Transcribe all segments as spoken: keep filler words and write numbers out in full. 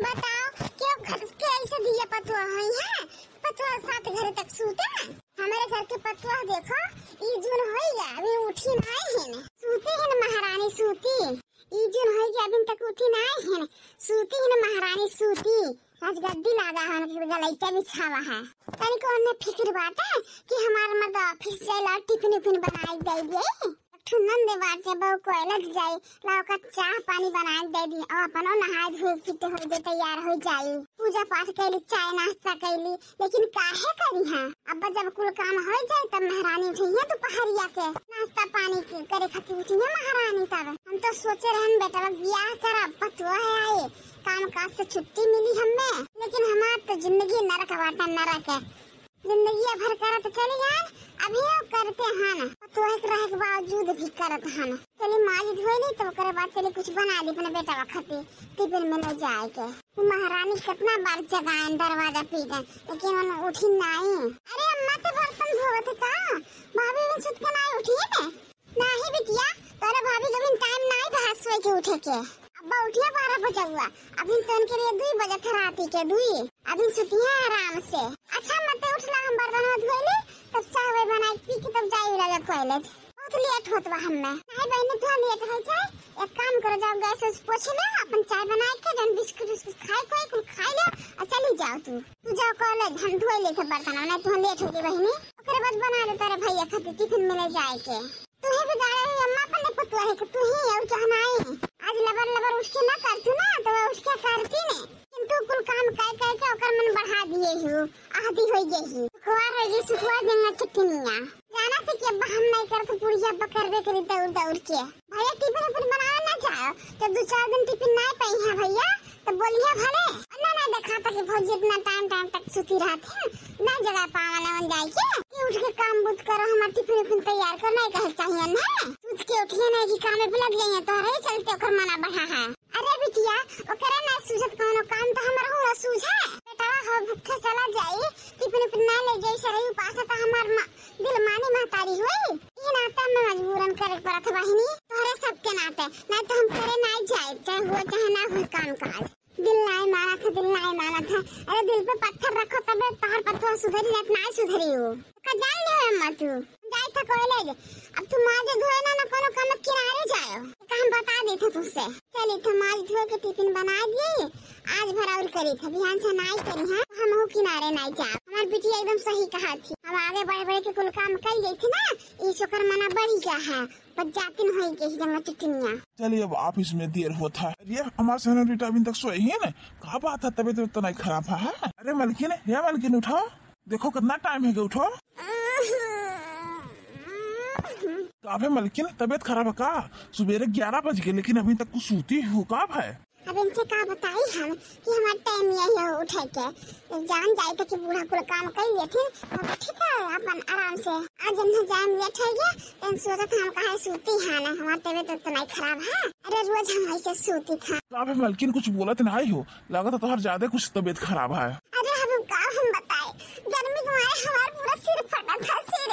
बताओ, क्यों घर के ऐसे दिया पतुआ होई है? पतुआ सात घरे तक सूते ना। हमारे घर के पतुआ देखो, ई जून होई गया, अभी उठी नाई हिन, सूती हिन महारानी सूती। ई जून होई गया, अभी तक उठी नाई हिन, सूती हिन महारानी सूती। आज गद्दी लागा है, उनके गलैचा बिछावा है। तनिको उन्हें फिक्र बाटे कि हमार मर्द ऑफिस जाइला, टिफिन उफिन बनाई दे दिए। एक ठो नंद बाटे, बहू कॉलेज जाई, ला ओकर चाह पानी बनाई दे दी, और अपनो नहाए धोए फिट हो जाए, तैयार हो जाई, पूजा पाठ कैली, चाय नाश्ता कैली, लेकिन काहे करी है? अब जब कुल काम हो जाए तब महारानी उठिए दोपहरिया के नाश्ता पानी के करे खातिर उठिए महारानी। तब हम तो सोचे रहन बेटा लोग बियाह करब, पतुआ है आई, काम काज से छुट्टी मिली हमें, लेकिन हमार तो जिंदगी नरक बाटा, नरक है। जिंदगी भर करत चली जाए, अभी करते हन, पतोह के रहे के बावजूद भी करत हन। चली माज धोई ली, तो ओकरे बाद चली कुछ बना ली अपने बेटा खातिर टिफिन में ले जाए के। महारानी कितना बार जगाएन, दरवाजा पीटे, लेकिन उन्हें उठी नहीं। अरे अम्मा, तो बर्तन धोवत है का? भाभी भी सुत के नहीं उठी है? नाही बिटिया, तोरे भाभी के अभी टाइम नाही भा सोए के उठे के। अब्बा उठिया बारह बजे हुआ, अभी तो उनके लिए दुई बजे थे राती के दुई, अभी सुती है आराम से। अच्छा मत उठला, हम बर्तन धोइले, तब चाय वाय बनाए पी के तब जाई लगे कॉलेज। बहुत लेट होत बा हमें। नाही बहनी, तू लेट हो जाए, एक काम करो, जाओ गैस वैस पोछ ले, अपन चाय बनाए के जौन बिस्कुट उस्कुट खाए कोई कुल खाए ले और चली जाओ तू। तू जाओ कॉलेज, हम धोई लेते बर्तन, नहीं तू लेट होगी बहनी। ओकरे बाद बना दे तोरे भैया खातिर टिफिन में ले जाए के। तू ही बिगाड़े हुई अम्मा अपन ने पतुआ है कि तू ही और क्या नहीं। आज लबर लबर उठ के ना करतू ना तो वह उठ के करती ने, किंतु कुल काम कह कह के ओकर मन बढ़ा दिए हो, आदि हो गई ही। सुखवार हो गई, सुखवार देंगे चटनिया। जाना थे कि अब हम नहीं करते, बुढ़िया अब करबे करी दौड़ दौड़ के। भैया टिफिन उफिन बनावे ना जाओ, तो दो चार दिन टिफिन नहीं पाई है भैया, तो बोलिए भले। ना ना, देखा था कि भौजी इतना टाइम टाइम तक सुती रहती है, ना जगह पावा ना मन जाए के कि उठ के काम बुत करो, हमार टिफिन उफिन तैयार कर, नहीं कहे चाहिए ना, सूत के उठिए नहीं कि काम पे लग जाइए, तोहरे ही चलते ओकर मना बढ़ा है। अरे बिटिया, ओकरे ना सूझत कौनो काम तो हमर हो सूझे। बेटवा हो भूखे चला जाई, टिफिन उफिन ना ले जाई, सरई उपास तो हमार मा-, दिल मानी महतारी होई। ई नाते में मजबूरन करे के पड़त बहिनी, तोहरे सबके नाते, नहीं तो हम करे नहीं जाए, चाहे हो चाहे ना हो काम काज। दिल नाई मानत है, दिल नाई मानत है। अरे दिल पे पत्थर रखो तबे तोहर पत्थर सुधरी, नहीं तो नाई सुधरी हो। का जान ले अम्मा तू, जाई था कॉलेज। अब तू माजे धोए ना, ना कोनो काम किनारे जाओ। का हम बता देते तुझसे। चली था माज धो के टिफिन बना दिए। आज भर और करी था, बिहान से नाई करी, हाँ? हम हो किनारे नाई जा। हमार बिटिया एकदम सही कहा थी। हम आगे बढ़ बढ़ के कुल काम कर गई थी ना, इस ओकर मना बढ़ गया है। पर जातिन होई के ही जंगल चुटनिया। चलिए, अब ऑफिस में देर होत है। अरे, हमार सेनोरिटा अभी तक सोई ही ना। का बात है, तबीयत तो नहीं खराब है? अरे मलकिन, हे मलकिन, उठो। देखो कितना टाइम है, उठो। का भे मलकिन, तबीयत खराब है का? सुबेरे ग्यारह बज गए, लेकिन अभी तक कुछ सूती हो का भे? अब इनसे का बताई हम कि हमार टाइम यही है उठे के। जब जान जाए तो कि बूढ़ा कुल काम कर लेथिन, तब ठीक है, अपन आराम से। आज जब जाए लेट हो गया, तो सोचत हम कहे सूती है ना, हमार तबीयत तो नहीं खराब है। अरे रोज हम ऐसे सूती था। का भे मलकिन, कुछ बोलत नहीं हो, लागत है तोहर ज्यादा कुछ तबीयत खराब है। अरे अब का हम बताए, गर्मी के मारे हमार पूरा सिर फटा था, सिर।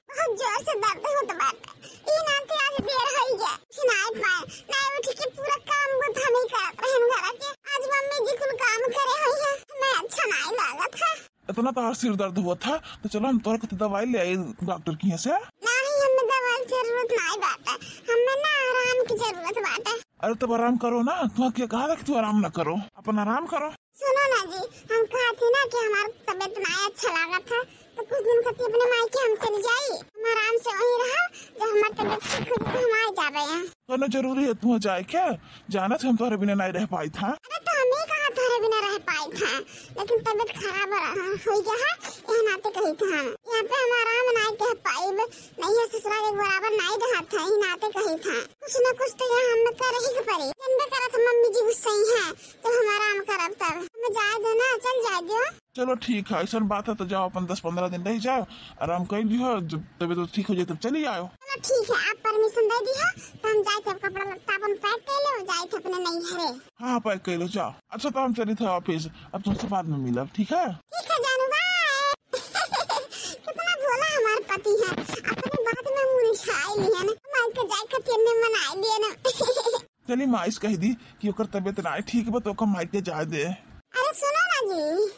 बहुत जोर से दर्द होत बाटे। ई नाते आज देर होई गया। उठ नाई पाए, नाई उठ के पूरा काम बुत हम ही करत रहन घर के। आज मम्मी जी कुल काम करे होई है, मैं अच्छा नाई लागत है। इतना तोहार सिर दर्द हुआ था, तो चलो हम तोहर के दवाई ले आई डॉक्टर के यहाँ से। नहीं, हमें दवाई की जरूरत नाई बाटे, हमें ना आराम की जरूरत बाटे। अरे तब आराम करो ना, तुम्हें क्या कहा था कि तू आराम ना करो, अपन आराम करो। सुनो ना जी, हम कहा थी ना कि हमार तबीयत ना अच्छा लागत है, तो कुछ दिन खातिर अपने मायके हम चल जाई, हम आराम से वहीं रहा, जब हमार तबीयत ठीक हो जाए तो हम आ जाबे। कहना जरूरी है तू जाए के, जाना था हम तोहरे बिना नहीं रह पाई था। अरे तो हम ही कहा तोहरे बिना रह पाई था, लेकिन तबीयत खराब रहा, हो गया है, यह नाते कही था हम। यहाँ पे हम आराम नहीं कह पाई, नहीं है ससुराल एक बराबर नहीं रहा था, यही नाते कही था। कुछ न कुछ तो यहाँ हम कर ही के पड़ी। जनबे करत मम्मी जी गुस्साई है, तो हम आराम करब तब। हमें जाए दो ना, चल जाए दो। चलो ठीक है, ऐसा बात है तो जाओ अपन दस पन्द्रह दिन रह जाओ, आराम कर लियो, जब तबीयत ठीक हो जाए तब चली आयो। चलो ठीक है, आप परमिशन दे दियो, तो हम जाए तब कपड़ा लत्ता अपन पैक कर ले, जाए थे अपने नहीं घरे। हाँ, पैक कर लो, जाओ। अच्छा तो हम चली था ऑफिस, अब तुमसे बाद में मिलब, ठीक है? ठीक है जानू, बाय। कितना भोला हमार पति है, अपने बात में मुरझाए लिया ना, हमारे के जाए खातिर ने मनाए लिया ना। चली माई से कहि दी कि ओकर तबियत नाहीं ठीक बा, तो ओकर माई के जाए दे। अरे सुनो ना जी।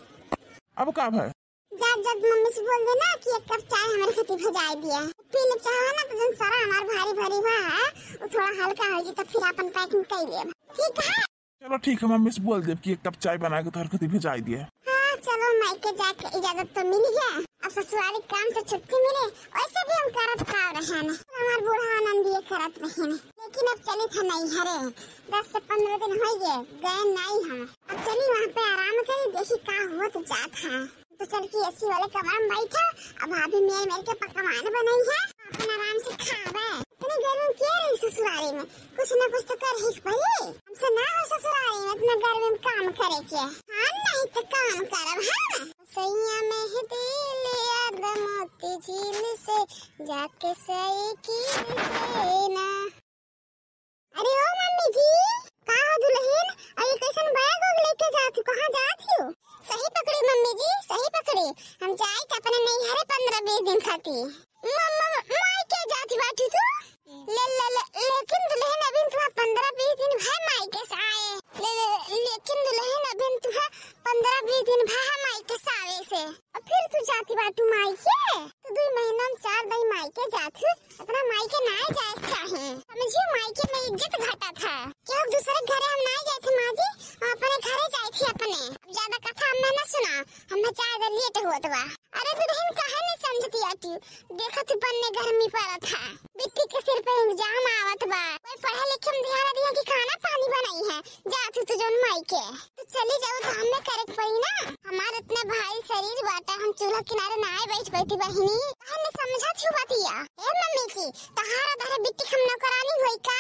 अब का भय? जा, जा मम्मी से बोल देना कि एक कप चाय हमरे खातिर भेजाइ दिया। पी ले चाह ना, तो जौन सारा हमार भारी भारी हुआ है, वो थोड़ा हल्का होइ जाई, तो फिर आपन packing कइ लेब। ठीक है? चलो ठीक है, मम्मी से बोल देब कि एक कप चाय बनाइ के तोहरे खातिर भेजाइ दिया। हाँ, चलो माई के जाके इजाजत तो मिल गया, अब ससुरारी काम से छुट्टी मिले। वैसे भी हम करत का रहे न, हमार बूढ़ा आनंद ये करत रहे न, लेकिन अब चली था नैहरे, दस से पन्द्रह दिन होइ गए, गए नाहीं हम। अब चली वहाँ पे आराम करी, देखी का होत जात है। तो चल के AC वाले कमरा में बैठा, अब भाभी मेर मेर के पकवान बनाई है, अपन आराम से खावे। इतनी गर्मी में के रही ससुरारी में, कुछ ना कुछ तो करही के पड़ी। हमसे ना हो ससुरारी में इतना गर्मी में काम करे के। हाँ, नाहीं तो काम करब हम। सैया मेहदी लिया द मोती झील से, जाके साइकिल से ना। अरे ओ मम्मी जी, का हो दुलहिन, अरे कैसन bag उग लेके जात हो, कहाँ जात हो? सही पकड़ी मम्मी जी, सही पकड़ी। हम जाइत अपने नैहरे पन्द्रह बीस दिन खातिर। म-, म-, म-, माई के जात बाटू तू? ले, ले, ले, लेकिन दुलहिन अभी तुहा पन्द्रह बीस दिन भय माई के से आए। ले, ले, ले, लेकिन दुलहिन अभी तुहा पन्द्रह बीस दिन भय माई के से आवे से। अब फिर तू जाती बाटू माई के? तो दुई महीना में चार दाई माई के जात हूँ। अपना माई के नाहीं जाए के चाही। समझियो, माई के में इज्जत घटत है। केहू दूसरे के घरे हम नाहीं जाइत है माँ जी, हम अपने घरे जाइत ही अपने। अब ज्यादा कथा हमें ना सुना, हमें ज्यादा late होत बा। अरे दुलहिन काहे नहीं समझती आटू? देखत बन्ने गर्मी पड़त है। बिट्टी के सिर पे exam आवत बा। कोई पढ़े लिखे में ध्यान दिया कि खाना पानी बनाई है। जा तू तो जौन माई के। तो चली जाओ, तो हमें करे के पड़ी ना। हमार इतना भारी शरीर बाटा, हम चूल्हा किनारे ना आए बैठ बैठी बहिनी। काहे न समझत हूँ बतिया? ए मम्मी जी, तहार धरे बिट्टी हम नौकरानी होई का?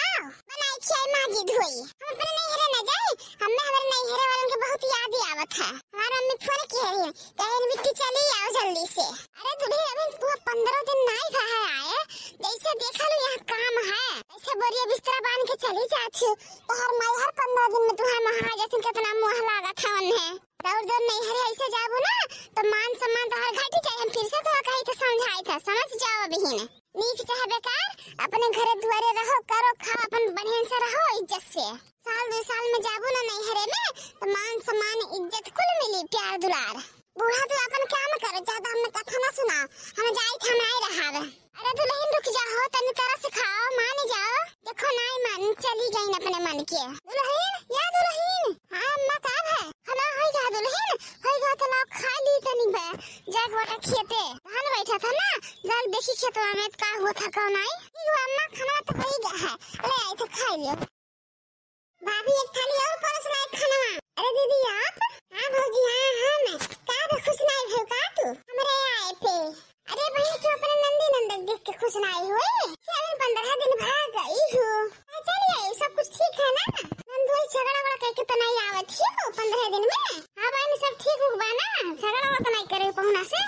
बनाई खियाई माँ जी धोई। हम अपने नैहरे न जाई, हमें हमारे नैहरे वालन के बहुत याद आवत है। हमार मम्मी फोन की है, कहे बिट्टी चली आओ जल्दी से। अरे दुलहिन, अभी तू पन्द्रह दिन नाहीं भा है आए, जैसे देखा लो यहाँ काम है, ऐसे बोरिया बिस्तरा बांध के चली जात हूँ। तोहर माई हर पन्द्रह दिन में तुहार महा जैसे कितना मुँह लागत है उन्हें। दौड़ दौड़ नैहरे ऐसे जाबू ना, तो मान सम्मान तोहर घट जाए। हम फिर से तोहरा कही थे, समझाई थे, समझ जाओ अभी ही ने। नीक चाहे बेकार, अपने घरे दुआरे रहो, करो, खाओ, अपन बढ़िया से रहो इज्जत से। साल दो साल में जाबू ना नैहरे में, तो मान सम्मान, इज्जत कुल मिली, प्यार दुलार। बूढ़ा तू अपन काम कर, ज्यादा हमें कथा ना सुना, हम जाई थे, हम आए रहावे। अरे दुलहिन रुक जा हो, तनी तरस खाओ, मान जाओ। देखो नाई मन, चली गई अपने मन के। दुलहिन, या दुलहिन। हाँ अम्मा, का है? खाना होई गया दुलहिन? होई गया तो लाओ खा ली तनी बे। जाके बेटा खेते। धान बैठा था ना, जाके देखी खेतवा में का हुआ था कौन आई। ठीक बा अम्मा, खाना तो होई गया है। ले आई तो खा लियो। भाभी, एक थाली और परोस लाई खानवा। अरे दीदी, आप? हाँ भौजी, हाँ, हाँ, मैं। का बे, खुश नाई भइल का तू? हमरे आए थे। अरे बहिन, तू अपने नंदी नंदन देख के खुश नाई हुए? अरे पन्द्रह दिन भा गई हो। हाँ, चल आई, सब कुछ ठीक है ना? नंदोई झगड़ा वगड़ा करके तो नाई आवत ही हो पन्द्रह दिन में? हाँ बहिन, सब ठीक उक बा ना? झगड़ा वगड़ा तो नाई करे पहुना से?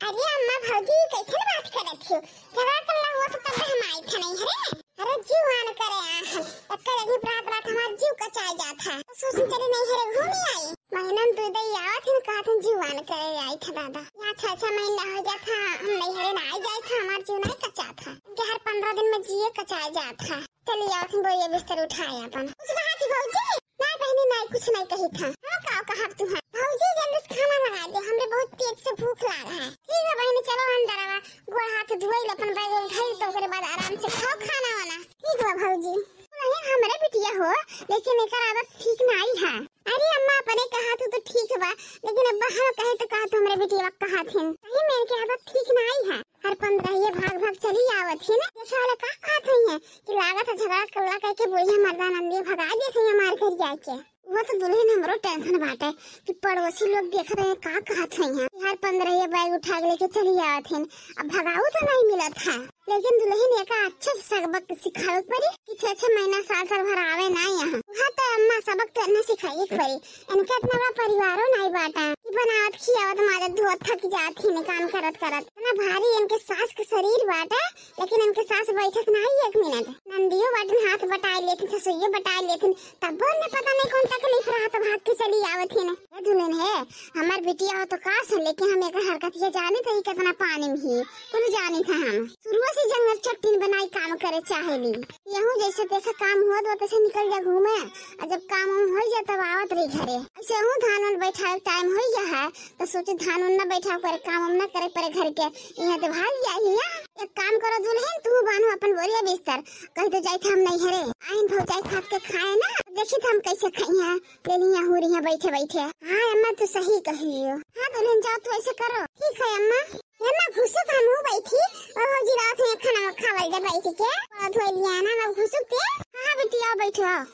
अरे अम्मा भौजी, कैसन बात करत हो? झगड़ा करला हुआ तो तब हम आई था नहीं हरे। अरे जीवान करे आहन, एक्का जगह रात रात हमार जीव कचाई जात है। तो सोचन चली नहीं हरे घूमी आई। महीना में दू दई आवत हन, कहत हन जीवान करे आई था दादा। यहाँ छह छह महीना हो जात है, हम नहीं हरे ना आई जाए था, हमार जीव नहीं कचात है। इनके हर पन्द्रह दिन में जिए कचाई जात है। चली आवत हन, बोरिया बिस्तर उठाए अपन। कुछ कहा थी भौजी? नाई बहिनी, नाई, कुछ नाई कही था। हाँ, का कहा तू है? भौजी, जल्दी से खाना लगा दे, हमरे बहुत तेज से भूख लाग है। ठीक है बहिनी, चलो अंदर आवा, गोड़ हाथ धोई लो, अपन बैग उठाई, तो ओकरे बाद आराम से खाओ खाना वाना। ठीक बा भौजी। नहीं, हमरे बिटिया हो, लेकिन एकर आदत ठीक नाई है। अरे अम्मा, अपने कहा तू तो ठीक बा, लेकिन अब्बा हम कहे तो कहा तू हमरे बिटिया कहा थिन। सही में इनके आदत ठीक नाई है। हर पन्द्रह ये भाग भाग चली आवत ही ना। देखा वाला का कहत हुई है कि लागत है झगड़ा कल्ला करके बुढ़िया मर्दानंदिया भगा देत है हमार घर जाके। वो तो दुलहिन हमरो tension बाटे कि पड़ोसी लोग देखत हैं का कहत हुई हैं। हर पन्द्रह ये बैग उठा के लेके चली आवत हैं, अब भगाऊ तो नहीं मिलत है। लेकिन दुलहिन एका अच्छे से सबक सिखावे के पड़ी कि छह छह महीना साल साल भर आवे ना यहाँ। वहाँ तो अम्मा सबक तो इन्हें सिखाइए के पड़ी। इनके इतना बड़ा परिवारो नहीं बाटा कि बनावत, खियावत, माजत, धोत थक जात ही ने काम करत करत। इतना भारी इनके सास के शरीर बाटे, लेकिन इनके सास बैठत नाही एक मिनट। नंदियो बाटिन हाथ बटाई लेथिन, ससुइयो बटाई लेथिन, तब ने पता नहीं कौन तकलीफ रहत, भाग के चली आवत ही ने। ए दुल्हन है, हमार बिटिया हो तो का सुन, लेकिन हम एकर हरकत ये जानी थे, ई कितना पानी में ही, कुल जानी थे हम। शुरुए से जंगल चट्टिन बनाई काम करे चाहेली। यहू जैसे देखा काम होत बा तैसे निकल जा घूमे, और जब काम वाम हो जा तब आवत रही घरे। ऐसे हूँ धान वान बैठावे टाइम हो गया है, तो सोचे धान वान ना बैठावे परे, काम वाम ना करे परे घर के, यहाँ तो भाग जाई है। एक काम करो दुल्हन, तू बांधो अपन बोरिया बिस्तर, कह दो जाइत हम नैहरे, आइन भौजाई खात के खाए ना, देखी तो हम कैसे खाई हैं, ले लिया हो रही है बैठे बैठे। हाँ अम्मा, तू सही कही हो। हाँ दुल्हन, जाओ तू ऐसे करो। ठीक है अम्मा। अम्मा घुसो तो हम बैठी, और भौजी रात में खाना खावल जा बैठ के, और धोई लिया ना, हम घुसुक के। हाँ हाँ बेटी, आओ बैठो, आओ।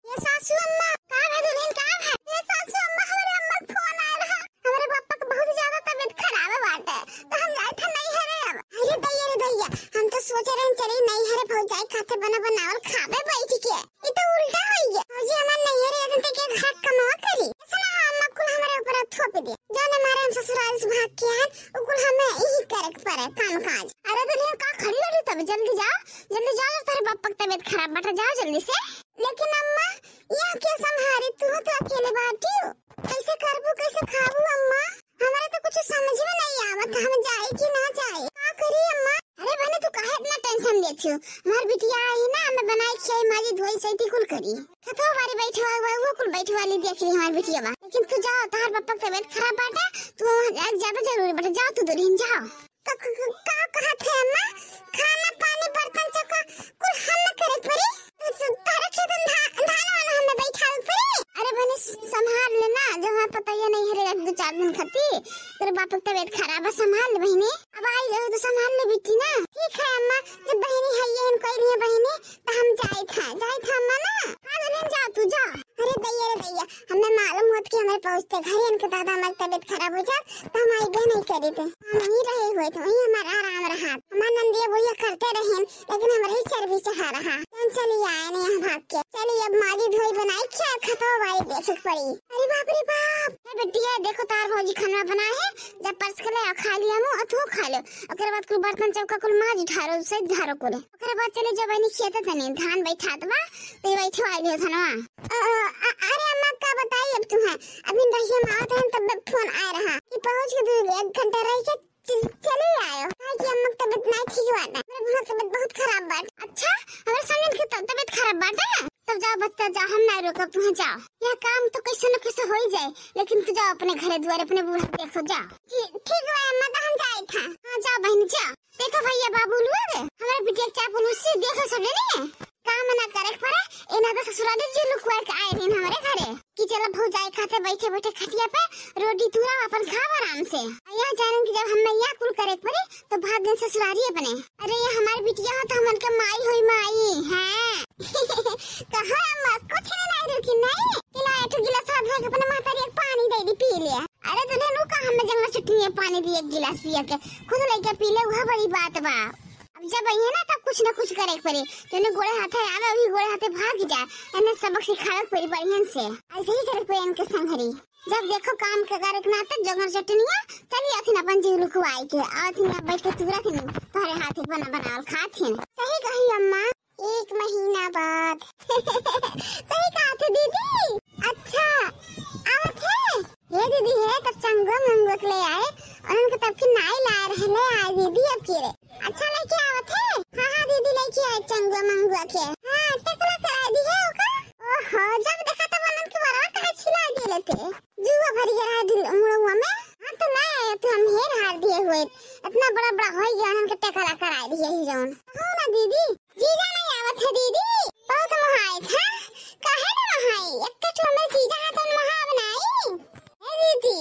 ये सासू अम्मा, का है दुल्हन, का है? ये सासू अम्मा, हमारे अम्मा का फोन आया रहा, हमारे पापा का बहुत ज्यादा तबीयत खराब है बाटे, तो हम जाए थे नैहरे अब। अरे दैया रे दैया, हम तो सोचे रहे चली नैहरे भौजाई खाते बना बनावल खाबे बैठ के। ई तो उल्टा होई गया। भौजी हमार नैहरे रहते के घर कमावा करी। ऐसा ना अम्मा कुल हमारे ऊपर थोप दे। जाने मारे हम ससुराल से भाग के आए, उ कुल हमें यही करे के पड़े काम काज। अरे दुल्हन का खड़ी रही तब, जल्दी जाओ, जल्दी जाओ, तेरे पापा की तबीयत खराब बाटे, जाओ जल्दी से। लेकिन अम्मा, यहाँ के संभारी, तू तो अकेले बाटी हो। कैसे करबू, कैसे खाबू अम्मा? हमारे तो कुछ समझ में नहीं आवत, हम जाए कि ना जाए, का करी अम्मा? अरे बहने, तू काहे इतना टेंशन लेती हो? हमार बिटिया आई ना, हमें बनाई खियाई, माजी धोई सैती कुल करी। खतवा बारी बैठवा हुआ, वो कुल बैठवा ली देख ली हमार बिटिया बा। लेकिन तू जाओ, तहार पापा की तबीयत खराब बाटे, तू वहाँ जाए ज्यादा जरूरी बाटे, जाओ तू दुल्हन जाओ। का, का, का, का कहत है अम्मा? खाना पानी बर्तन चौका कुल हम न करे पड़ी? तो, तो, तोहरे खेत में धा-, धान वाला हमें बैठावे पड़ी? अरे बहनी, स-, संभाल लेना, जब हमें पता ही नहीं है रे, एक दो चार दिन खाती, तेरे बाप की तबीयत खराब है, संभाल ले बहनी। अब आई रहो तो संभाल ले बेटी ना। ठीक है अम्मा, जब बहनी है ये हम कह रही है बहनी, तो हम जाए था, जाए था अम्मा ना। हाँ दुल्हन जाओ, तू जाओ। अरे दैया रे दैया, हमें मालूम होत कि हमारे पहुँचते घर ही इनके दादा हमारी तबीयत खराब हो जात, तो हम आइबे नहीं करी थे। हम वहीं रहे हुए थे, वहीं हमारा आराम रहा। हमार नंदिया बुढ़िया करते रहे, लेकिन हमारे ही चर्बी चढ़ा रहा। हम चली आए नहीं यहाँ भाग के। चली अब माजी धोई बनाई, क्या खतवा बारी देखे के पड़ी। अरे बाप रे बाप। ए बिटिया, देखो तार भौजी खाना बनाए है, जब परस के ले आ, खा लिया मुँह, और तू खा लो। ओकरे बाद कुल बर्तन चौका कुल माजी ठारो, से झारो कुल। ओकरे बाद चले जब बहनी खेते तनी धान बैठात बा, तो ये बैठे वाली हो धनवा। अ, अ, अ, अरे अम्मा, का बताई अब तुम्हें, अभी रहिया में आवत हन, तब फोन आए रहा कि पहुँच के दू, एक घंटा रह के च-, चले आयो, काहे कि अम्मा की तबीयत नहीं ठीक बाटे, मेरे बुआ की तबीयत बहुत खराब बाटे। अच्छा, हमारे सामने की त-, तबीयत खराब बाटे? तब जाओ बच्चा, जाओ, हम नहीं रोकब तुम्हें, जाओ। यह काम तो कैसे न कैसे हो ही जाए, लेकिन तू जाओ अपने घरे दुआरे, अपने बूढ़ा देखो, जाओ। जी, ठीक बा अम्मा, तो हम जाए था। हाँ, जाओ बहन, जाओ। देखो भैया बाबू लोग, हमारे बिटिया के चाय परोसी, देखो सब जने, काम ना करे के पड़े, ए ना तो ससुराली जी लुकवा के आए रहे हमारे घरे कि चलो भौजाई खाते बैठे बैठे खटिया पे रोटी तुरा अपन खाओ आराम से। आ यहाँ जाने कि जब हमें यहाँ कुल करे के पड़े तो भाग गए ससुरारी अपने। अरे ये हमारी बिटिया हो तो हमन के माई होई माई, हैं? कहो अम्मा, कुछ नहीं, नहीं रुकी नहीं, कि ला एक ठो गिलास हाथ धो के अपने महतारी के पानी दे दी, पी ले। अरे दुल्हन, उ का हमें जंगल चट्टी में पानी दी एक गिलास पिया के, खुद लेके पी ले, वह बड़ी बात बा। अब जब आई है ना, तब कुछ ना कुछ करे के पड़ी। जौने गोड़े हाथे आवे, वही गोड़े हाथे भाग जाए। इन्हें सबक सिखावे के पड़ी बढ़िया से। ऐसे ही करे के पड़ी इनके संघरी। जब देखो काम के करे के नाते जंगल चटनिया, चली आथिन अपन जीव लुकवाई के, आथिन यहाँ बैठ के तुरा थिन, तोहरे हाथे बना बनावल खाथिन। सही कही अम्मा। एक महीना बाद। सही कहा थे दीदी। अच्छा, आवत है। हे दीदी, हे तब चंगुआ मंगुआ के ले आए, और उनके तब के नाई लाए रहे, ले आए दीदी अब के रे। अच्छा लेके आवत है। हाँ, हाँ दीदी, लेके आए चंगुआ मंगुआ के। हाँ, टकला करा दी है ओका। ओहो, जब देखा तब उनके बरवा कहाँ छिला दे लेते। जुआ भर गया है दिल मुड़वा में। हाँ, तो ना आए तो हम हेर हार दिए हुए। इतना बड़ा बड़ा हो गया, उनके टकला करा दिए ही जौन। हो ना दीदी, जीजा नहीं आवत है दीदी, बहुत मोहाए था। काहे ना मोहाई? एक तो हमरे जीजा है तो मोहाब नहीं। ए दीदी,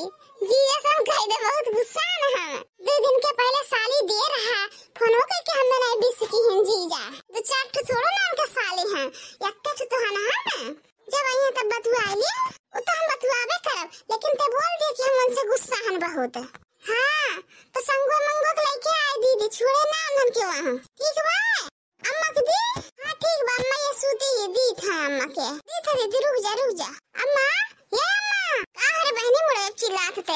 जीजा से हम कह दे बहुत गुस्सा न है। दो दिन के पहले साली दे रहा, फोनो करके हमें नहीं विश की हैं जीजा। दो चार ठो थोड़ो ना उनके साली हैं, एक तो है ना हम। जब आई है तब बतुआई, वो तो हम बतुआबे करब, लेकिन ते बोल दिए कि हम उनसे गुस्सा हन बहुत। हाँ, तो संगो मंगो के लेके आए दीदी, छोड़े ना उन्हन के वहाँ। ठीक बा? अम्मा के दी? हाँ, ठीक बा, अम्मा ये सूती है, दी था अम्मा के। दी था दीदी, रुक जा, रुक जा। अम्मा, ये अम्मा, का हरे बहनी मुड़े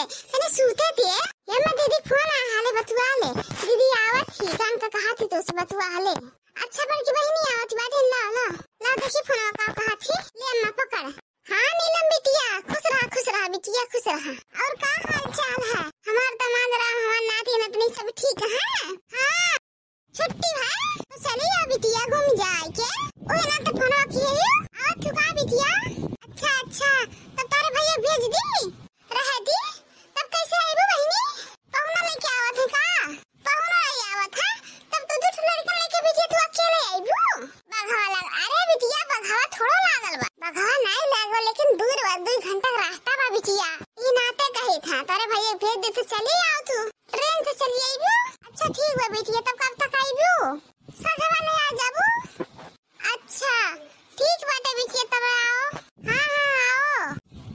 तनी सूते दे। ये मैं दीदी फोन आ हाले बतुआ ले। दीदी आवत ही, कान का कहा थी तो से बतुआ ले। अच्छा बड़की बहिनी आवत बाटे, ला, ला। ला देखी फोनवा का कहा थी। ले अम्मा पकड़। हाँ नीलम बिटिया, खुश रहा, खुश रहा बिटिया, खुश रहा। और का हाल चाल है? हमार दामाद रहा, हमार नाती नतनी सब ठीक है? हाँ। छुट्टी है तो चली आ बिटिया घूम जाए के। ओए ना तो फोनवा किए हो। आवत थू का बिटिया? अच्छा, अच्छा। तब तारे भैया भेज दी? रह दी? तब कैसे आईबू बहिनी? पहुना लेके आवत है का? पहुना नहीं आवत है? तब तो दू ठो लड़का लेके बिटिया तू अकेले आईबू? बघवा लग, अरे बिटिया बघवा थोड़ो लागल बा। बघवा नहीं लागल लेकिन दूर बा, दू घंटा के रास्ता बा बिटिया। ई नाते कही था, तारे भैया भेज दे तो चली आओ तू। ट्रेन से चली आईबू? अच्छा ठीक बा बिटिया, तब कब तक आईबू? सजवा ले आ जाबू। अच्छा ठीक बाटे बिटिया, तब आओ। हाँ, हाँ, आओ।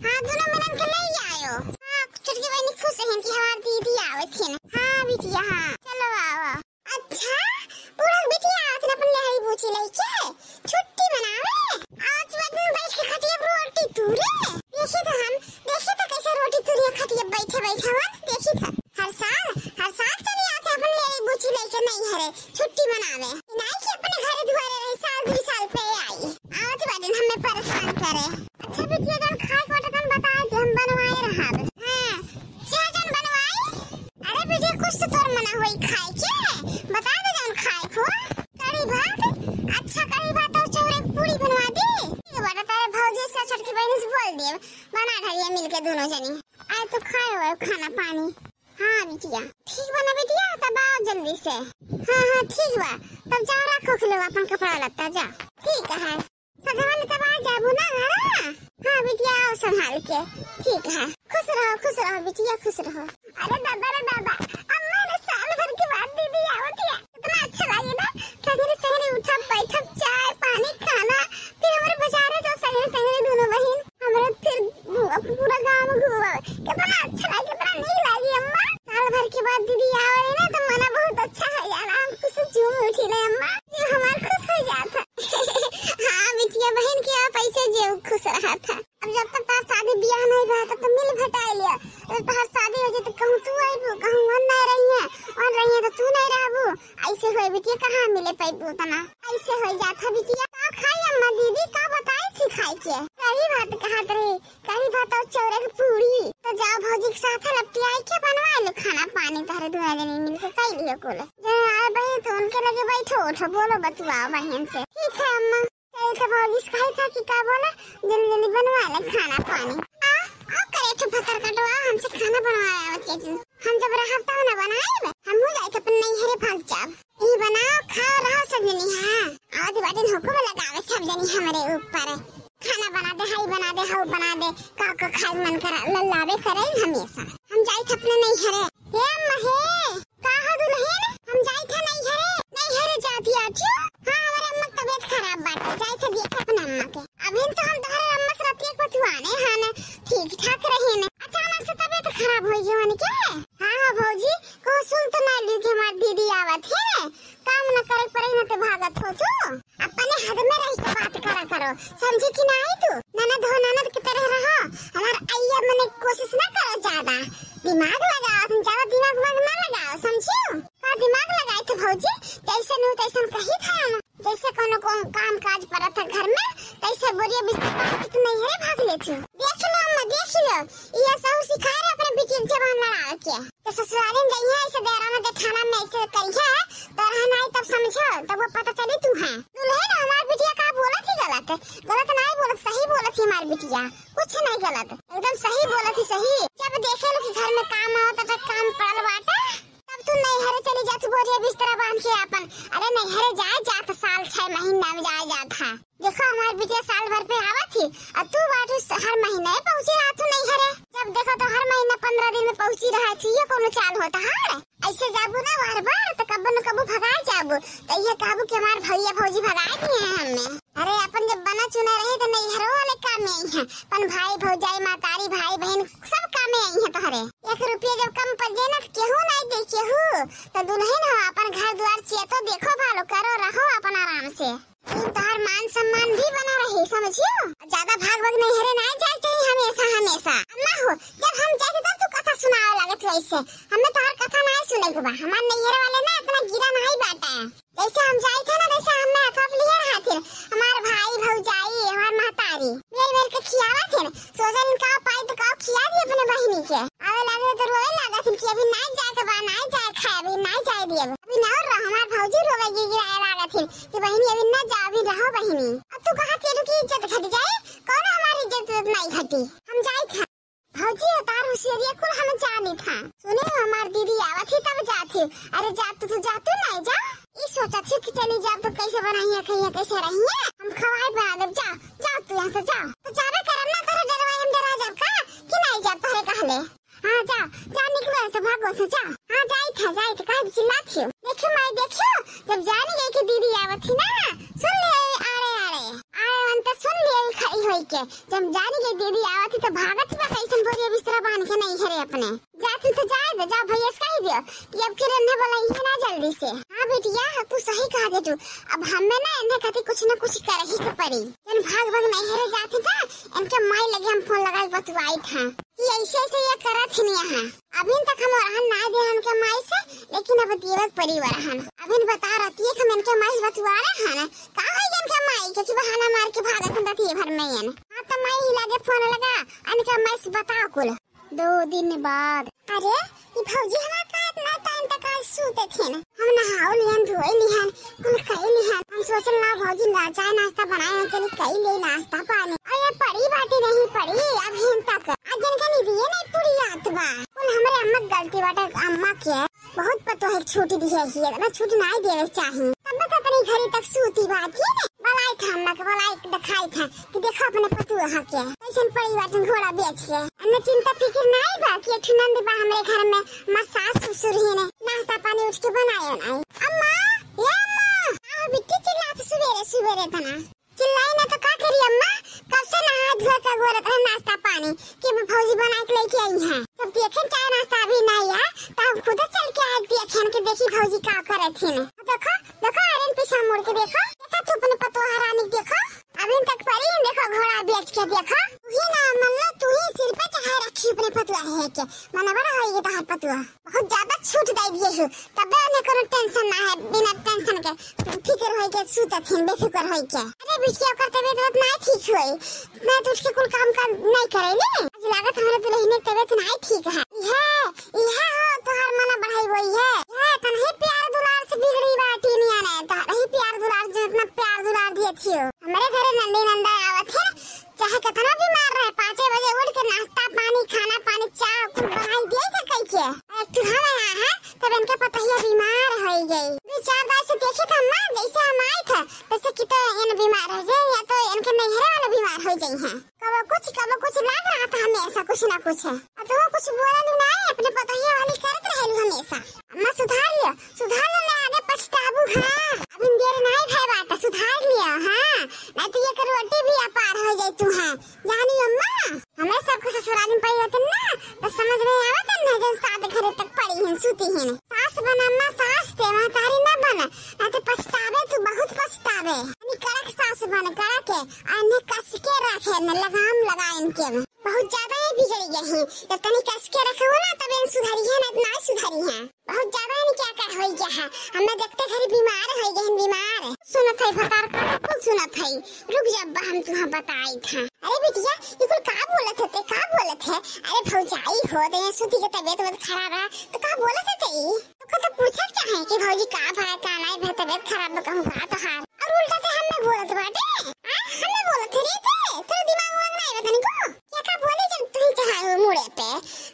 हाँ, दोनों मिलन के ले आयो। हाँ, छोटकी बहिनी खुश हैं कि हमार दीदी आवत हैं। हाँ बिटिया, हाँ, चलो आओ। अच्छा, बूढ़ा बिटिया आवत हैं अपन लेहरी बूची लेके छुट्टी मनावे। आज वदन बैठ के खटिया पर रोटी तूरे। देखी तो हम, देखी तो कैसे रोटी तूरे खटिया बैठे बैठे वन। देखी तो हर साल, हर साल चली आवत हैं अपन लेहरी बूची लेके नहीं हरे। छुट्टी मनावे। नाई कि अपने घरे दुआरे रही, साल दुई साल पे आई। आवत बाटे हमें परेशान करे। अच्छा बिटिया, जौन खाए के बाटे तौन बताए दे, हम बनवाए रहब। हाँ, जा जौन बनवाई। अरे बिटिया, कुछ तो तोर मना होई खाए के, बता दे जौन खाए को। कढ़ी भात, अच्छा कढ़ी भात और चौरे के पूड़ी बनवा दी। ठीक बाटे, तारे भौजी से छोटकी बहिनी से बोल देब, बना ढलिया मिलके दोनों जनी। आए तो खाए हुए खाना पानी। हाँ बिटिया, ठीक बा ना बिटिया, तब आओ जल्दी से। हाँ, हाँ, ठीक बा, तब जाओ रखो खिलो अपन कपड़ा लत्ता, जा। ठीक है, सजवा ले तब आ जाबू ना घर। हाँ बिटिया, आओ संभाल के। ठीक है, खुश रहो, खुश रहो बिटिया, खुश रहो। अरे दादा रे दादा, अम्मा रे, साल भर के बाद दीदी आवत है, कितना अच्छा लगे ना, सगरे सगरे उठब बैठब, चाय पानी खाना, फिर हमारे बाजारे तो सगरे सगरे दोनों बहिन। हमरे फिर घू-, पूरा गाँव में घूमब। कितना अच्छा लागे, कितना नीक लागे अम्मा। साल भर के बाद दीदी आवे ना तो मना बहुत अच्छा हो जाला। हम खुश झूम उठिले अम्मा, जे हमार खुश हो जात है। हाँ बिटिया, बहिन के आप ऐसे जे खुश रहत है। अब जब तक तार शादी बियाह नहीं रहा तब तो मिल भटाई लिया। जब तोहार शादी हो जाए तो कहूँ तू आईबू, कहूँ वन नहीं रही है, वन रही है तो तू नहीं रहबू। ऐसे होए बिटिया, कहाँ मिले पैबू उतना? ऐसे हो जात है बिटिया। का खाई अम्मा दीदी, का बताई थी खाए के? कढ़ी भात कहत रही, कढ़ी भात और चौरे के पूड़ी। तो जाओ भौजी के साथ लपटियाई के बनवा लो खाना पानी, तारे दुआ जनी मिल के खाई लियो कुल। जने आए बहिन तो उनके लगे बैठो उठो, बोलो बतुआओ बहिन से। ठीक है अम्मा। चलिए तो भौजी से कही था कि का बोला, जल्दी जल्दी बनवा ले खाना पानी। आ, आ करे तो भतर कटवा, हमसे खाना बनवाए आवत है तू। हम जब रहब तब ना बनाएब, हम हो जाए तो अपन नैहरे भाग जाब। ई बनाओ, खाओ, रहो सब जनी। हाँ, आवत बाटिन हुकुम लगावे सब जनी हमरे ऊपर। खाना बना दे, हाई बना दे, हाउ बना दे, का का खाए मन करा, लल्लावे करे हमेशा। हम जाई थे अपने नैहरे। हे अम्मा हे, का हो दुल्हन? हम जाई थे नैहरे। नैहरे जाती आठियो? हाँ, हमारे अम्मा की तबीयत खराब बाटे, जाई थे देख अपने अम्मा के। अभी तो हम तोहरे अम्मा से रतिया के बतुआने हन, ठीक ठाक रही ने। अचानक से तबीयत खराब हो गई हन के? हाँ, हाँ भौजी, को सुन तो ना लियो कि हमार दीदी आवत है, काम न करे पड़े न तो भागत हो तू। अपने हद में रह के बात करा करो, समझी कि नहीं तू? ननद हो ननद की तरह रहो, हमार अइया मने कोशिश ना करो ज्यादा, दिमाग लगाओ तुम, ज्यादा दिमाग वाग ना लगाओ, समझियो? का दिमाग लगाई थे भौजी, जैसे नु तैसन कही था, जैसे कोनो को काम काज पड़त है घर में, तैसे बोरिया बिस्तर बांध के तू नैहरे भाग लेती हो। देख लो अम्मा, देख लो, ये सहू सिखाए रहे अपने बेटी के जबान लड़ावे के। तो ससुरारी में जइहे, ऐसे देराना जेठाना में ऐसे करिहे, तो रहन आई तब समझो, तब वो पता चली तू है। दुल्हन, हमार बिटिया का बोलत ही गलत है, गलत नहीं बोलत, सही बोलत ही हमार बिटिया, कुछ नहीं गलत, एकदम सही बोलत ही सही। जब देखे लो कि घर में काम आवत है, काम पड़ल बाटे, तब तू नैहरे चली जात बोरिया बिस्तरा बांध के आपन। अरे नैहरे जाए जात साल छह महीना में जाए जात है। देखो हमार बिटिया साल भर पे आवत ही, और तू बाटू स-, हर महीने पहुँची रहत हूँ नैहरे। जब देखो तो हर महीना पन्द्रह दिन में पहुँची रहत ही, ये कोनो चाल होता है? ऐसे जाबू ना बार बार तो कब्बो न कब्बो भगाए जाबू, तो ये कहबू कि हमार भैया भौजी भगाए दिए हैं हमें। अरे अपन जब बना चुना रहे तो नैहरो वाले काम में आई हैं, अपन भाई भौजाई मातारी भाई बहन सब काम में आई हैं तोहरे। एक रुपया जब कम पड़ जाए ना तो केहू नहीं दे केहू, तो दुल्हन हो अपन घर द्वार चेतो, देखो भालो करो, रहो अपन आराम से। लेकिन तोहर मान सम्मान भी बना रही, समझियो? ज्यादा भाग भाग नैहरे नहीं जाए चाहिए हमेशा हमेशा। अम्मा हो, जब हम जाए तब तू कथा हमें तोहार कथा नाहीं सुने के बा। हमार नैहर वाले ना इतना गिरा नाहीं बाटे। जैसे हम जाई थे ना, वैसे हमें अकब लिए रहथिन। हमार भाई, भौजाई, हमार महतारी मिल मिल के खियावत थे। सोचल का पाई तो का खिया दी अपने बहिनी के। आवे लागे तो रोए लागत थे कि अभी नाहीं जाए के बा, नाहीं जाए खाए, अभी नाहीं जाए दिए। अभी ना रह, हमार भौजी रोवे गिड़गिड़ाए लागत थे कि बहिनी अभी ना जा, अभी रहो बहिनी। अब तू कहा तेरू की इज्जत घट जाए? कौन हमारी इज्जत नाहीं घटी? हम जाई थे। भौजी, तार हुसियरिया कुल हम जानी था। सुने, हमार दीदी आवत ही तब जात ही। अरे जा तू, तू जा तू, नाहीं जा। ई सोचत ही कि चली जा तो कैसे बनाई है, कहीं कैसे रही है। हम खवाई बना देब, जा, जा तू यहाँ से जा। तो जाबे करब ना, तोरे डरवाई हम डरा जाब का कि नाहीं जाब तोरे कहले। हाँ जा, जा निकलो ऐसे भागो से जा। हाँ जाई था, जाई था, काहे चिल्लात ही? देखियो माई, देखियो, जब जानी गई कि दीदी आवत ही ना, सुन ले आड़े आड़े। आड़े वन तो सुन ले खड़ी होई के। जब जानी गई दीदी आवत ही तो भागत ही बा कैसन बोरिया बिस्तरा बांध के नैहरे अपने। जात ही तो जाए दे, जा भैया से कह दियो कि अब के रन्ने वाला ये ना जल्दी से। हाँ बिटिया, तू सही कहा दे तू। अब हमें ना इन्हें खातिर कुछ ना कुछ कर ही के पड़ी। जन भाग भाग नैहरे जात ही था, इनके माई लगे हम फोन लगाई बतवाई था कि ऐसे ऐसे ये करत ही नहीं है। अभी तक हम रहन ना दे इनके माई से, लेकिन अब देवत पड़ी वरहन। अभी बता रहती है कि हम इनके माई से बतवा रहे हैं। का है इनके माई के कि बहाना मार के भागत रहती है भर में ये। हाँ तो माई लागे फोन लगा, इनके माई से बताओ कुल। दो दिन बाद। अरे, ई भौजी हमार का इतना टाइम तक आज सूते थे ना? हम नहाओ लिहन, धोए लिहन, कुल कई लिहन। हम सोचल ना भौजी ना चाय नाश्ता बनाए हैं, चली कई ले नाश्ता पानी। अरे पड़ी बाटी नहीं पड़ी, अभी तक आज इनका नींदिए नहीं पूरी रात बा। कुल हमरे अम्मा के गलती बाटे, अम्मा के बहुत पतोह के छूट दिए ही, इतना छूट नाहीं देवे के चाही। तब तक अपनी घरे तक सूती बाटी ने, बलाई था अम्मा के, बलाई दिखाई था कि देखो अपने पतोह के, कैसन पड़ी बाटे घोड़ा बेच के। अन्ने चिंता फिकिर नाहीं बा कि एक ठो नंद बा हमरे घर में, हमार सास ससुर ही ने, नाश्ता पानी उठ के बनाए नाहीं। अम्मा, ए अम्मा, का हो बिट्टी चिल्लात सुबेरे सुबेरे तना? चिल्लाई ना तो का करी अम्मा, कब से नहा धोए के गोरत रहे नाश्ता पानी कि अब भौजी बना के लेके आई हैं। जब देखें चाय नाश्ता अभी नाहीं है, तो हम खुद चल के आए देखें कि देखी भौजी का करत हैं। देखो, देखो अरे पीछा मुड़ के देखो, देखो तू अपने पतोह रानी के देखो, अभी तक पड़ी है, देखो घोड़ा बेच के देखो। तू ही ना मन लो, तू ही सिर पे चढ़ाए रखी अपने पतोह है के, मन बड़ा होई तहार पतोह। बहुत ज्यादा छूट दे दिए हो, तबे उन्हें कोनो टेंशन ना है, बिना टेंशन के फिक्र होई के सूतत हैं, बेफिक्र होई के। अरे बिटिया, ओकर तबीयत बहुत ना ठीक होई, ना तो उठ के कुल काम काज नहीं करे ले। आज लागत हमारे दुल्हन के तबीयत ना ठीक है। यह, यह हो तोहार मना बढ़ाई हुई है, यह तनही प्यार दुलार से बिगड़ी बाटी निया ने, तोहरे ही प्यार दुलार से इतना प्यार दुलार दिए थियो। हमारे घरे नंदी नंदा आवत है, चाहे कितना बीमार रहे, पाँचे बजे उठ के नाश्ता पानी, खाना पानी, चाय कुल बनाई दिए थे कई के। एक ठो हम यहाँ है, तब इनके पतोहिया बीमार हो गई। दो चार बार से देखी था माँ, जैसे हम आई था, तैसे कि तो इन बीमार हो जाए या तो इनके नैहरे वाले बीमार हो जाए हैं। कबो कुछ, कबो कुछ लाग रहा था हमेशा कुछ ना कुछ। और तो कुछ बोला नहीं, अपने पतोहिया वाली करत रहेलू हमेशा। अम्मा सुधार लियो, सुधार लो, ना आगे पछताबू। हाँ, अभी देर नहीं भय बाटा, सुधार लियो। हाँ, नहीं तो ये कर रोटी भी अपार हो जाए तू। हाँ जानी अम्मा, हमें सबके ससुराल में पड़ी रहते ना, तो समझ में आवत है ना, जन सात घरे तक पड़ी हैं, सूती हैं। सास बन अम्मा, सास ते महतारी ना बन, ना तो पछतावे तू, बहुत पछतावे। यानी कड़क सास बन, कड़क है, आ इन्हें कस के रखे, न लगाम लगा इनके में। बहुत ज्यादा ये बिगड़ गए हैं, जब तनी कस के रखे हो ना, तब इन सुधरी है, ना तो ना सुधरी है। बहुत ज्यादा इनके क्या होई गया है, हमें देखते घरी बीमार हो गए हैं, बीमार। सुनत है भतार का, कुल सुनत है। रुक जा अब्बा, हम तुहाँ बताई था। अरे बिटिया, ये कुल का बोलत है, ते का बोलत है? अरे भौजाई हो दे, सुती के तबीयत बहुत खराब है, तो का बोलत है ते? तो का तो पूछल चाहे कि भौजी का भा, का नाई भा, तबीयत खराब बा, कहूँ का तोहार? और उल्टा ते हमें बोलत बाटे, हाँ? हमें बोलत है रे ते? तेरा दिमाग उमाग नाई बा तनिको? क्या का बोले जब तू ही चाहे हो मुड़े पे,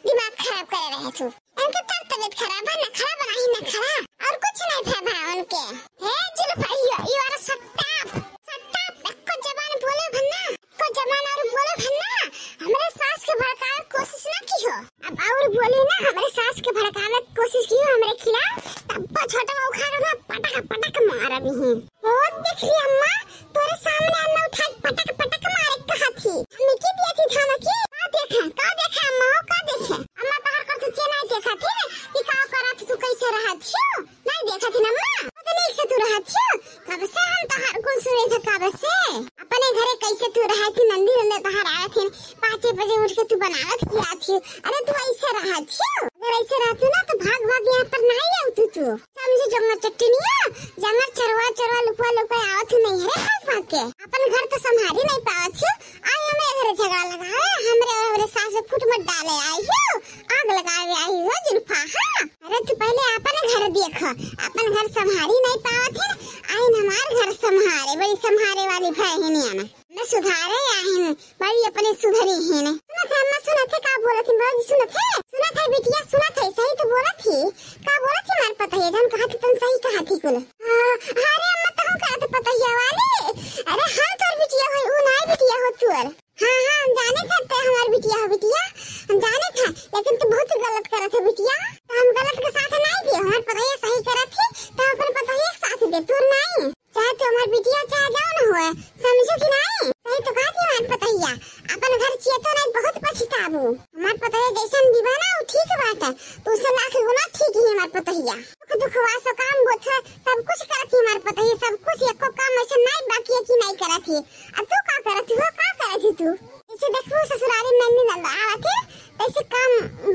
दिमाग खराब करे रहे तू। इनके तब तबीयत खराब है, नखरा बनाई नखरा, और कुछ नहीं भा, भा उनके। हे जुल्फा, you, you are a सट्टाप, सट्टाप, एको जबान बोले भन्ना, एको जबान और बोले भन्ना, हमरे सास के भड़कावे कोशिश ना की हो। अब और बोली ना, हमरे सास के भड़कावे कोशिश की हो हमरे खिलाफ, तब छोटा उखाड़ ना पटक पटक मारब ही। ओ देख ली अम्मा, तोरे सामने अन्ना उठा के पटक पटक मारे कहा थी। हम की दिया थी धमकी? का देखे, का देखे अम्मा हो, का देखे? अम्मा तोहर कर से चेना देखा थी ना, कि का करत तू कैसे रहत छियो? नहीं देखा थी ना अम्मा, तो नीक से तू रहत छियो। कब से हम तोहर कुल सुने थे, कब से? अपने घरे कैसे तू रहत थी, नंदी नंदे तोहर आए थे, पाँचे बजे उठ के तू बनावत खियात ही। अरे तू ऐसे रहत ही, अगर ऐसे रहतू ना तो भाग भाग यहाँ पर नहीं आवतू तू। समझी जंगल चट्टनिया, जंगल चरवा चरवा लुकवा लुकवा आवत ही नहीं है भाग भाग के। अपन घर तो संभारी नहीं पावत ही, आई हमरे घरे झगड़ा लगावे, हमरे और हमरे सास में फुट मत डाले आई हो, आग लगावे आई हो जुल्फा। हाँ, अरे तू पहले अपन घर देख, अपन घर संभारी नहीं पावत है, आइन हमार घर संभारे, बड़ी संभारे वाली भय है नियाना। न सुधारे आहिन, बड़ी अपने सुधरी हिन। सुनत है अम्मा, सुनत है का बोलत ही, बाबूजी सुनत है, सुनत है बिटिया, सुनत है, सही तो बोलत ही। का बोलत ही हमार पतोहिया, जौन कहत ही तुम सही कहत ही कुल। हाँ, हाँ रे अम्मा, तहु कहत पतोहिया वाली। अरे हम तोर बिटिया होई, ऊ नाई बिटिया हो तोर। हाँ, हाँ, हम जाने थे ते हमार बिटिया हो बिटिया, हम जाने थे, लेकिन तू बहुत गलत करत है बिटिया। तो हम गलत के साथ नहीं दे, हमार पतोहिया सही करत ही, तो हम अपन पतोहिया के साथ दे, तोर नहीं। चाहे तू हमार बिटिया चाहे जौन होए, समझो कि नहीं? सही तो कहत ही हमार पतोहिया, अपन घर चियतो नहीं बहुत पछताबू। हमार पतोहिया जैसन भी बा ना, उ ठीक बाटे, तू से लाख गुना ठीक ही हमार पतोहिया। दुख दुखवा सो काम बोथ, सब कुछ करत ही हमार पतोहिया, सब कुछ, एको काम ऐसा नहीं बाकी है कि नहीं करत ही। अब तू का करत ही हो, का करत ही तू? जैसे देखबू ससुरारी में नंदी नंदा आवत ही, तैसे काम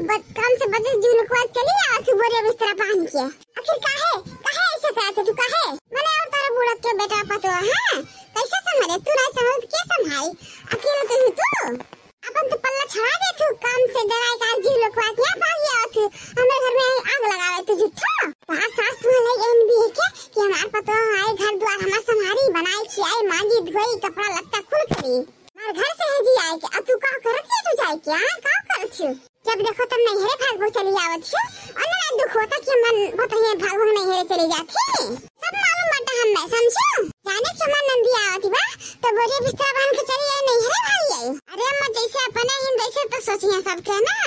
ब-, काम से बचे जुलुकवा चली आवत ही बोरिया बिस्तरा बांध के। आखिर काहे, काहे ऐसे करत है तू, काहे? मने और तारा बूढ़ा के बेटा पतोह है, कैसे संभाले? तू नहीं संभाल तो के संभाली? अकेले तो ही तू। अपन तो पल्ला छड़ा दे तू, काम से डराए का जीव लोग के यहाँ भाग गया तू। हमरे घर में आग लगावे तू झूठा। तहार सास तू है एन भी है क्या कि हमार पतोह आए घर द्वार हमार संभारी, बनाए खियाए, मांजी धोई, कपड़ा लत्ता कुल करी। हमार घर से है जी आए के, अब तू का करत है तू जाए के, हाँ? का करत है? जब देखो तब नैहरे भागो चली आवत हियो। और ना दुख होता कि मन बताइए भागो नैहरे चली जाती। सब मालूम बाटे हमें, समझो। जाने के मन नंदी आवत बा, तो बोरिया बिस्तरा बांध के चली आई नैहरे भाग आई। अरे अम्मा, जैसे अपने ही वैसे तो सोचिए सबके ना।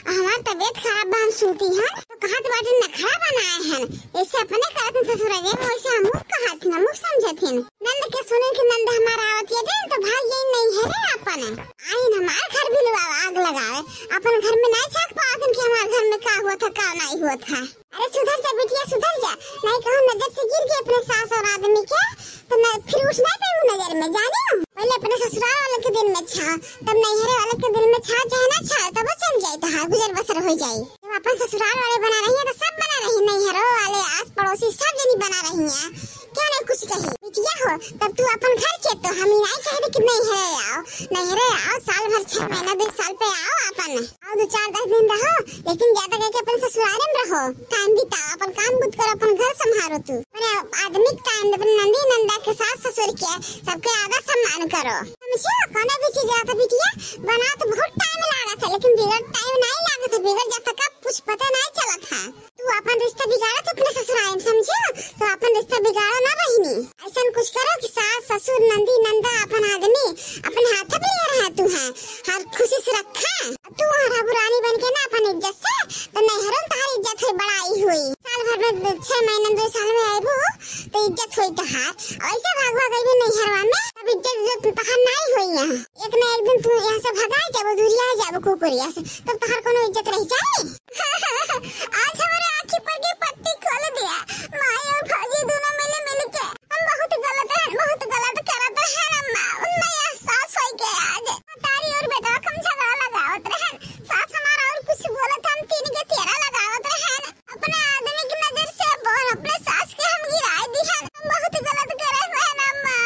हमार तबीयत खराब बा, हम सूती हन, तो कहत बाटे नखरा बनाए हन। जैसे अपने करत हन ससुराल में, वैसे हमहू कहत हन, हमहू समझत हन। नंद के सुने कि नंद हमार आवत ये दिन, तो भाग गई नैहरे अपन। आइन हमार घर भी लुआवे, आग लगावे। अपन घर में नहीं झांक पावत हन कि हमार घर में का हुआ था, का नहीं हुआ था। अरे सुधर जा बिटिया, सुधर जा, नहीं कहूँ नजर से गिर गए अपने सास और आदमी के, तो मैं फिर उठ नहीं पाऊँ नजर में, जाने हो? पहले अपने ससुराल वाले के दिल में छा, तब नैहरे वाले के दिल में छा, चाहे ना छा, तब चल जाए, तो हाँ, गुजर बसर हो जाए। जब अपन ससुराल वाले बना रही है, तो सब बना रही, नैहरो वाले, आस पड़ोसी, सब जनी बना रही है। क्या नहीं कुछ कही बिटिया हो, तब तू अपन घर चेतो, हम ही नहीं कह दे कि नैहरे आओ, नैहरे आओ, साल भर छह महीना, दो साल पे आओ अपन, आओ दो चार दस दिन रहो, लेकिन ज्यादा करके अपन ससुराल में रहो, टाइम बिताओ, अपन काम बुत करो, अपन घर संभालो तू, अपने आदमी के टाइम दे, अपने नंदी नंदा के सास ससुर के सबके आदर सम्मान करो, समझो? कोनो भी चीज रहता बिटिया बना तो बहुत टाइम लागत है, लेकिन बिगड़ टाइम नहीं लागत है, बिगड़ जाता कब कुछ पता नहीं चलत है। तू अपन रिश्ता बिगाड़ा तो अपने ससुराल में, समझो? तो अपन रिश्ता बिगाड़ा ना बहिनी। ऐसन कुछ करो कि सास, ससुर, नंदी, नंदा, अपन आदमी, अपने हाथ पे ले रहा तू है। हर खुशी से रखा। तू वहाँ रहबू रानी बन के ना अपन इज्जत से, तो नैहरों में तहार इज्जत है, बड़ाई हुई। साल भर में छह महीने, दो साल में आबू, तो इज्जत हुई तहार। ऐसे भाग भाग अइबू नैहरवा में, तब इज्जत, इज्जत तहार नहीं हुई यहाँ। एक ना एक दिन तू यहाँ से भगाए जाबू, दूरिया जाबू कुकुरिया से, तब तहार कोनो इज्जत रह जाए? आज हमारे आँखी पर की पट्टी खोल दिया। माई और भौजी दोनों मिले मिल के हम बहुत गलत रहन, बहुत गलत करत रहन अम्मा। उनमें एहसास होई के आज मतारी और बेटा के हम झगड़ा लगावत रहन। सास हमारा और कुछ बोलत, हम तीन के तेरा लगावत रहन। अपने आदमी की नजर से बोल, अपने सास के हम गिराए दिहन। हम बहुत गलत करे रहन अम्मा।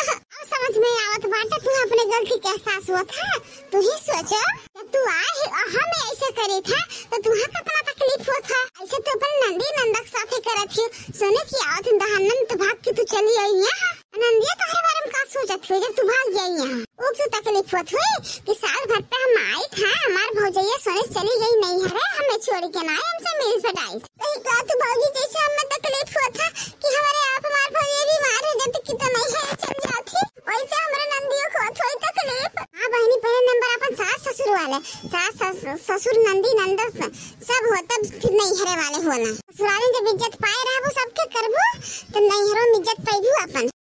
अब समझ में आवत बाटे, तू अपने गलती के एहसास हुआ था। तू ही सोचो, जब तू आए ही और हम ऐसे करे था, तो तुहा कितना तकलीफ होत है। ऐसे तो अपन नंदी नंदक साथे करत ही, सुने कि आवत हन दहानन तो भाग के तू चली आई यहाँ। नंदिया तोहरे बारे में का सोचत हुई जब तू भाग गई यहाँ? ऊ तो तकलीफ होत हुई कि साल भर पे हम आए था, हमार भौजैया सोने चली गई नैहरे, हमें छोड़ के ना आए, हमसे मिल पटाई। सही कहा तू भौजी, जैसे हमें तकलीफ होत है कि हमारे आप हमार भौजी बीमार हो जाती कि तो नैहरे चल जाती, वैसे हमरे नंदियों को थोड़ी तकलीफ। हाँ बहिनी, पहले नंबर अपन सास ससुर वाले, सास सस-, ससुर नंदी नंदस सब हो, तब फिर नैहरे वाले होला। ससुराल में जब इज्जत पाए रहबू सबके करबू, तो नैहरों में इज्जत पैबू अपन।